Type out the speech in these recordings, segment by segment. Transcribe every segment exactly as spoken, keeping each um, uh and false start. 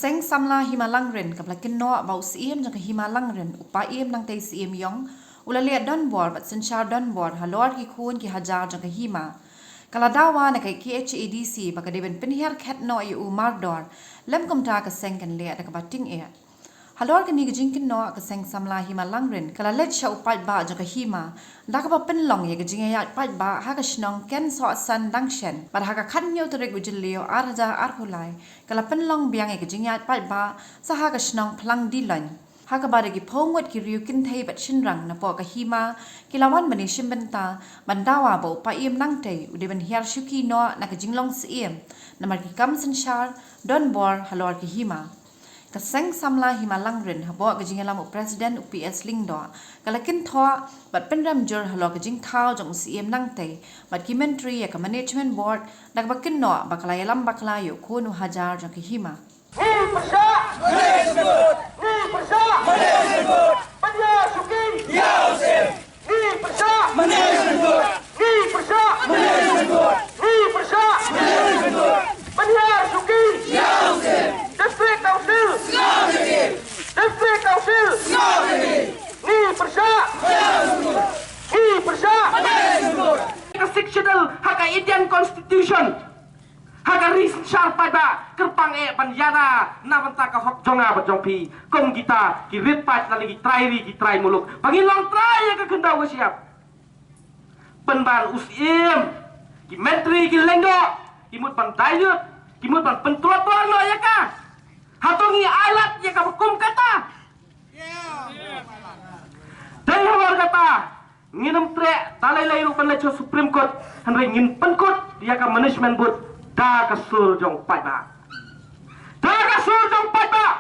Seng samla Hima Langrin ka la kynnoh ba u Siem jong ka Hima Langrin, u Paiem Nangtei Siem Iong, u la leh donbor bad synshar donbor halor ki khun ki hajar jong ka Hima. Ka la dawa na ka K H A D C ba ka dei ban pynhiar khet noh ïa u mardor, lem kumta ka seng kan leh da kaba tyngeh. Halor kane ka jingkynnoh, ka seng samla Hima Langrin ka la leit sha u paidbah jong ka Hima da kaba pynlong ïa ka jingïaid paidbah ha ka shnong Kensohsan Dangshen, bad ha ka khathynñiew tarik u Jylliew ar hajar arphew lai ka la pynlong biang ïa ka jingïaid paidbah sha ha ka shnong Phlang Diloin, ha kaba da ki phew ngut ki riew kynthei bad shynrang napoh ka Hima ki la wan ban ïashim bynta, ban dawa ba u Paiem Nangtei u dei ban hiar shuki noh na ka jinglong Siem, namar ki kam synshar donbor halor ka Hima. Ka seng samla Hima Langrin, hapoh ka jingïalam u President u P S Lyngdoh, ka la kynthoh bad pynrem jur halor ka jingthaw jong u Siem Nangtei bad ki Myntri ïa ka Management Board da kaba kynnoh ba ka la ïalam bakla ïa u khun u hajar jong ka Hima. Ngi pyrshah! Ngi pyrshah! Pynïar shuki! Ngi pyrshah! Ngi pyrshah! Ngi pyrshah! Pynïar shuki! District Council! District Council! Ngi pyrshah! Ngi pyrshah! Ka Sixth Schedule ha ka Indian Constitution, ha ka ri synshar paidbah, kyrpang eh ban ïada na bynta ka hok jong nga bad jong phi, kum kita ki rit paid lane ki trai ri ki trai muluk, ba ngin long trai ïa ka khyndew ka shyiap. Pynban u Siem, ki Myntri ki Lyngdoh ki mut ban dilute, ki mut ban pyntrot bor noh ïa ka. Hato ngi ailad ïa kaba kum kata? Dei halor kata, ngin ym treh da lei lei ruh ban leit sha Supreme Court, hynrei ngin pynkut ïa ka Management Board da ka sur jong paidbah. Da ka sur jong paidbah,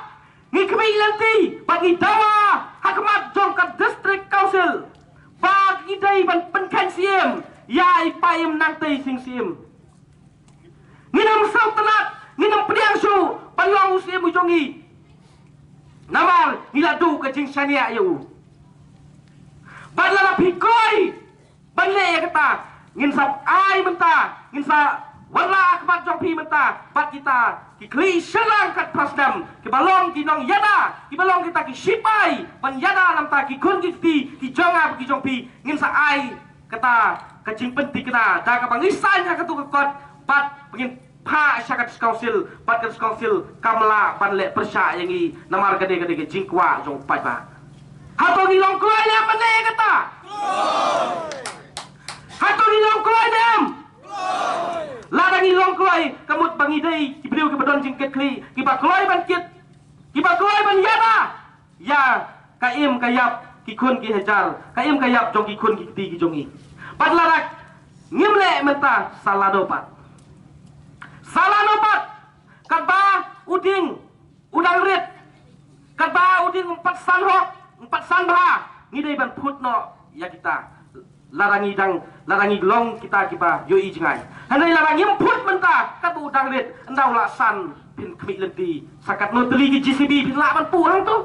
ngi khmih lynti bad ngi dawa ha khmat jong ka District Council ba ngi dei ban pynkheiñ Siem ïa i Paiem Nangtei Sing Siem. Ngin ym sngewtynnat, ngin ym pdiang shuh ban long u Siem u jong ngi. Namar ngi la duh ka jingshaniah ïa u. Bad lada phi kloi ban leh ïa kata, ngin sa ai mynta, ngin sa wanrah ha khmat jong phi mynta bad kita ki khlieh shynrang khatphra snem, kiba long ki nongïada, kiba long kita ki shipai ban ïada na bynta ki khun ki kti ki jong nga bad ki jong phi, ngin sa ai kata ka jingpynthikna da kaba ngi sign ha katu ka kot, bad ba ngin phah sha ka District Council, bad ka District Council kam lah ban leh pyrshah ïa ngi, namar ka dei, ka dei ka jingkwah jong u paidbah. Hato ngi long kloi ne em ban leh kata? Hato ngi long kloi ne em? Lada ngi long kloi, ka mut ba ngi dei ki briew kiba don jingkitkhlieh, kiba kloi ban kit, kiba kloi ban ïada ïa ka im ka ïap ki khun ki hajar, ka im ka ïap jong ki khun ki kti ki jong ngi. Bad lada ngim leh mynta, sa lano pat? Sa lano pat? Katba u dieng u dang rit, katba u dieng um pat san hok, um pat san bha, ngi dei ban phut noh ïa kita. Lada ngi dang, lada ngi long kita kiba ïohi jngai. Hynrei lada ngim phut mynta, katba u dang rit, ynda u la san, phin khmih lynti sa katno tylli ki J C B phin lah ban puh hangto.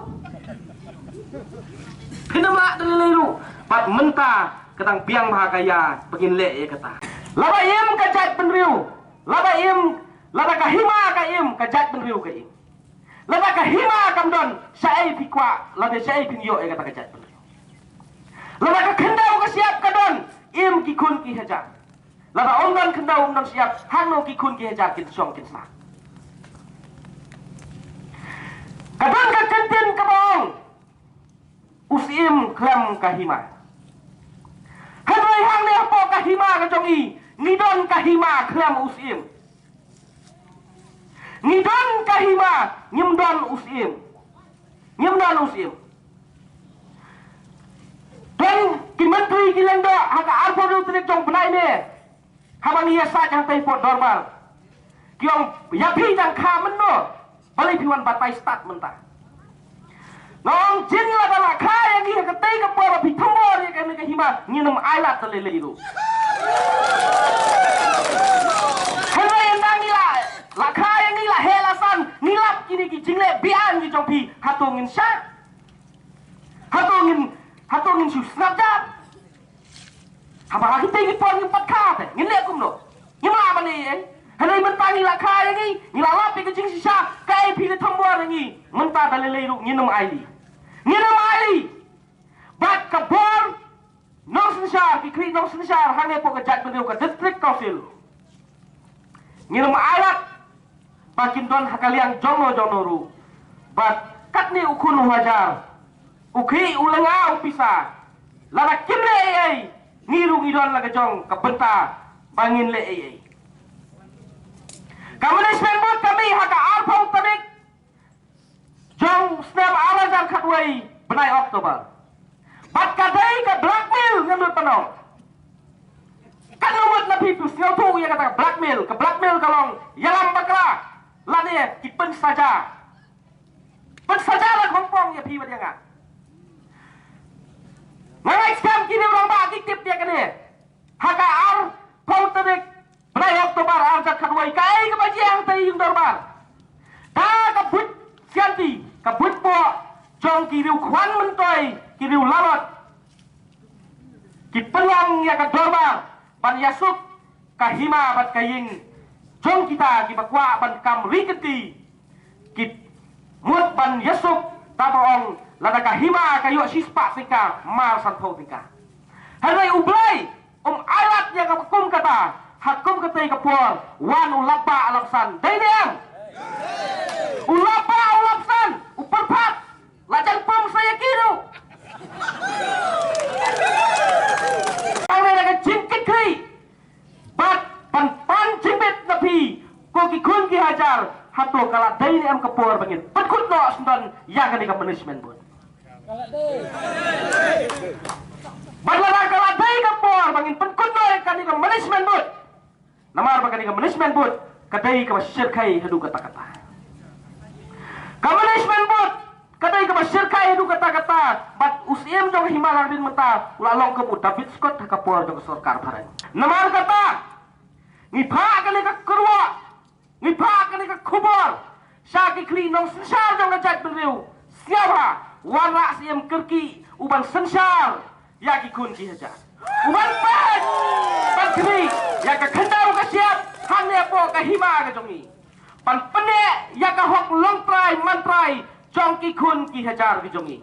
Phin ym lah da lei lei ruh. Bad mynta ka dang biang bha ka ïa ba ngin leh ïa kata. Lada im ka jaitbynriew, lada im, lada ka hima ka im, ka jaitbynriew ka im. Lada ka hima kam don, shaei phi kwah, lada shaei phin ïoh ïa kata ka jaitbynriew? Lada ka khyndew ka shyiap ka don, im ki khun ki hajar. Lada ym don khyndew ym don shyiap, hangno ki khun ki hajar kin shong kin sah? Ka don ka kyntien kaba ong, u Siem khlem ka hima. Hynrei hangne hapoh ka hima ka jong ngi, ngi don ka hima khlem u Siem. Ngi don ka hima, ngim don u Siem. Ngim don u Siem. Don ki Myntri ki Lyngdoh ha ka arphew hynriew tarik jong bnai May, haba ngi ïasaid hangtei hapoh dorbar, ki ong, ïa phi dang kha mynno, balei phi wan batai stad mynta? Nga ong, jin lada la kha ïa ngi ha katei ka por ba phi thombor ïa kane ka hima, ngin ym ailad da lei lei ruh. Hynrei ynda ngi la, la kha ïa ngi, la heh la san, ngi lap kine ki jingleh be-aiñ ki jong phi, hato ngin shah? Hato ngin, hato ngin shu sngap jar? Haba ha kitei ki por ngim pat kha te, ngin leh kumno? Ngim lah ban leh ei ei. Hynrei mynta ngi la kha ïa ngi, ngi la lap ïa ka jingshisha, kaei phi la thombor ïa ngi. Mynta da lei lei ruh ngin ym ailad. Ngin ym ailad. Bad ka bor nongsynshar, ki khlieh nongsynshar hangne hapoh ka jaitbynriew, ka district council, ngin ym ailad ba kin don ha ka liang jong no jong no ruh. Bad katne u khun u hajar, u khlieh u lynga u pisa, lada kim leh ei ei, ngi ruh ngi don la ka jong ka bynta ba ngin leh ei ei. Ka management board ka mih ha ka arphew tarik jong u snem ar hajar khatwei bnai October. Bad ka dei ka blackmail, ngam nud ban ong. Katno ngut na phi phi sngewthuh ïa kata ka blackmail? Ka blackmail ka long ïalam bakla lane ki pynsaja. Pynsaja la khongpong ïa phi bad ïa nga. Nga ngeit skhem ki riew rangbah ki tip ïa kane. Ha ka arphew tarik bnai October ar hajar khatwei, kaei kaba jia hangta ïing dorbar? Da ka buit sianti, ka buit poh jong ki riew khwan myntoi, ki riew lalot, ki pynlong ïa ka dorbar ban ïasuk ka hima bad ka ïing jong kita kiba kwah ban kam ri kynti. Ki mut ban ïasuk, da ba ong lada ka hima ka ïoh shispah tyngka, mar sanphew tyngka. Hynrei U Blei um ailad ïa ka kum kata. Ha kum katei ka por wan u lapbah lapsan. Dei ne em? U lapbah u lapsan, u pyrphat. La jan pom sa ïa ki ruh. Tang ne da ka jingkitkhlieh bad ban pan jingbit na phi, ko ki khun ki hajar. Hato ka la dei ne em ka por ba ngin pynkut noh sngewdon ïa kane ka management board? Bad lada ka la dei ka por ba ngin pynkut noh ïa kane ka management board, namar ba kane ka management board ka dei kaba shyrkhei haduh katta katta. Ka management board ka dei kaba shyrkhei haduh katta katta. Bad u Syiem jong ka Hima Langrin mynta u la long kum u David Scott ha ka por jong ka sorkar phareng. Namar kata, ngi phah kane ka kyrwoh, ngi phah kane ka khubor sha ki khlieh nongsynshar jong ka jaitbynriew. Sngewbha, wanrah Syiem Kyrkieh u ban synshar ïa ki khun ki hajar, u ban peit ban khmih ïa ka khyndew ka shyiap hangne hapoh ka hima ka jong ngi, ban pyneh ïa ka hok longtrai mantrai jong ki khun ki hajar ki jong ngi.